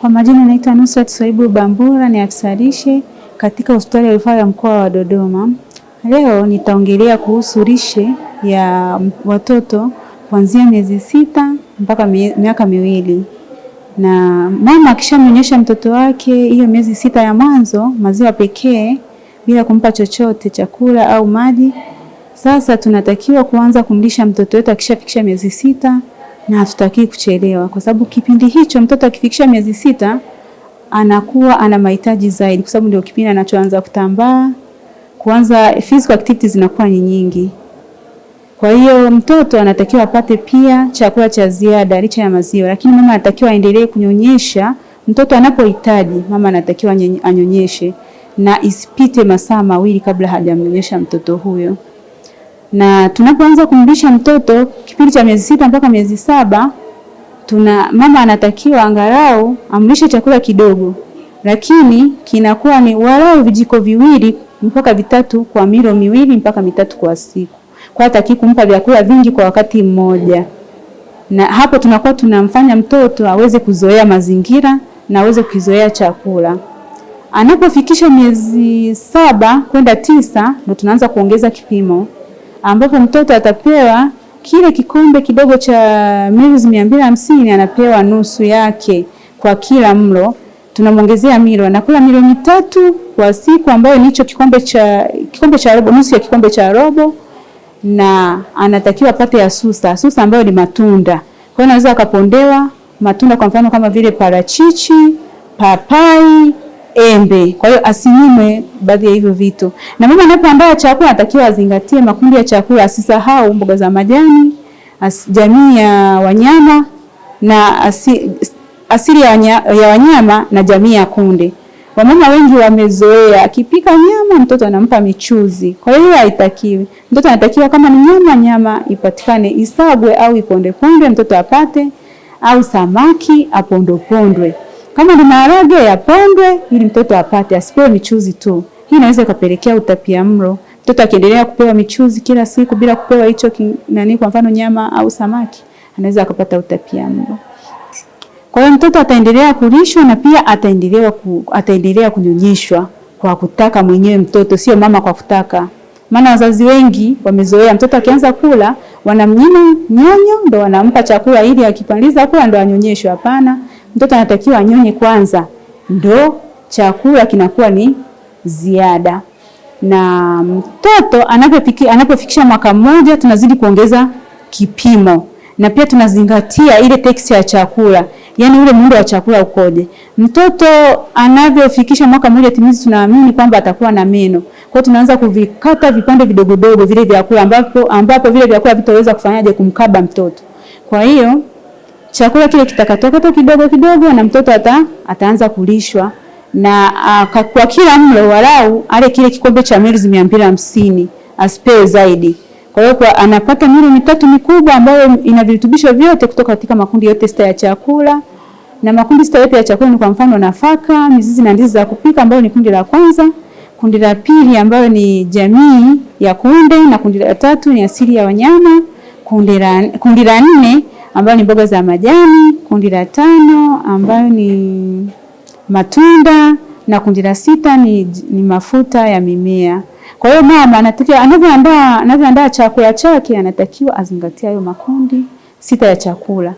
Kwa majina naitwa Nusrat Swaibu Bambura, ni afisa lishe katika hospitali ya rufaa ya mkoa wa Dodoma. Leo nitaongelea kuhusu lishe ya watoto kuanzia miezi 6 mpaka miaka 2. Na mama akishamnyonyesha mtoto wake hiyo miezi 6 ya mwanzo maziwa pekee bila kumpa chochote chakula au maji, sasa tunatakiwa kuanza kumlisha mtoto wetu akishafikisha miezi 6, na hatutaki kuchelewa kwa sababu kipindi hicho mtoto akifikisha miezi 6 anakuwa ana mahitaji zaidi, kwa sababu ndio kipindi anachoanza kutambaa, kuanza physical activities zinakuwa ni nyingi. Kwa hiyo mtoto anatakiwa apate pia chakula cha ziada licha ya maziwa, lakini mama anatakiwa aendelee kunyonyesha mtoto anapohitaji. Mama anatakiwa anyonyeshe na isipite masaa 2 kabla hajamnyonyesha mtoto huyo. Na tunapoanza kumlisha mtoto kipindi cha miezi 6 mpaka miezi 7, mama anatakiwa angalau amlishe chakula kidogo, lakini kinakuwa ni walau vijiko 2 mpaka 3 kwa milo 2 mpaka 3 kwa siku. Kwa hataki kumpa vyakula vingi kwa wakati mmoja. Na hapo tunakuwa tunamfanya mtoto aweze kuzoea mazingira na aweze kukizoea chakula. Anapofikisha miezi 7 kwenda 9 ndo tunaanza kuongeza kipimo, ambapo mtoto atapewa kile kikombe kidogo cha mils 250, anapewa nusu yake kwa kila mlo. Tunamwongezea milo, anakula milo 3 kwa siku, ambayo ni hicho kikombe cha robo, nusu ya kikombe cha robo, na anatakiwa apate ya susa, susa ambayo ni matunda. Kwa hiyo anaweza akapondewa matunda, kwa mfano kama vile parachichi, papai, embe. Kwa hiyo asinyimwe baadhi ya hivyo vitu. Na mama anapoandaa chakula anatakiwa azingatie makundi ya chakula, asisahau mboga za majani, jamii ya wanyama na asili ya wanyama na jamii ya kunde. Wamama wengi wamezoea akipika nyama mtoto anampa michuzi. Kwa hiyo haitakiwi. Mtoto anatakiwa kama ni nyama, nyama ipatikane isagwe au ipondepondwe mtoto apate, au samaki apondopondwe. Kama ni maharage yapondwe ili mtoto apate, asipewe michuzi tu. Hii inaweza ikapelekea utapiamlo. Mtoto akiendelea kupewa michuzi kila siku bila kupewa hicho kwa mfano nyama au samaki, anaweza akapata utapiamlo. Kwa hiyo mtoto ataendelea kulishwa na pia ataendelea kunyonyeshwa kwa kutaka mwenyewe mtoto, sio mama kwa kutaka. Maana wazazi wengi wamezoea mtoto akianza kula wanamnyima nyonyo ndo wanampa chakula ili akipaliza kula ndo anyonyeshwe. Hapana, mtoto anatakiwa anyonye kwanza ndo chakula kinakuwa ni ziada. Na mtoto anapofikisha mwaka 1 tunazidi kuongeza kipimo, na pia tunazingatia ile texture ya chakula, yani ule muundo wa chakula ukoje. Mtoto anavyofikisha mwaka 1 timizi tunaamini kwamba atakuwa na meno. Kwa hiyo tunaanza kuvikata vipande vidogodogo vile vyakula, ambapo vile vyakula vitaweza kufanyaje kumkaba mtoto. Kwa hiyo chakula kile kitakatokata kidogo kidogo na mtoto ataanza kulishwa, na kwa kila mlo walau ale kile kikombe cha mils 250, asipewe zaidi. Kwa hiyo anapata milo 3 mikubwa ambayo ina virutubisho vyote kutoka katika makundi yote 6 ya chakula. Na makundi 6 yote ya chakula ni kwa mfano nafaka, mizizi na ndizi za kupika ambayo ni kundi la kwanza, kundi la pili ambayo ni jamii ya kunde, na kundi la tatu ni asili ya wanyama, kundi la 4 ambayo ni mboga za majani, kundi la 5 ambayo ni matunda, na kundi la 6 ni mafuta ya mimea. Kwa hiyo mama anatakiwa anavyoandaa chakula chake anatakiwa azingatie hayo makundi 6 ya chakula.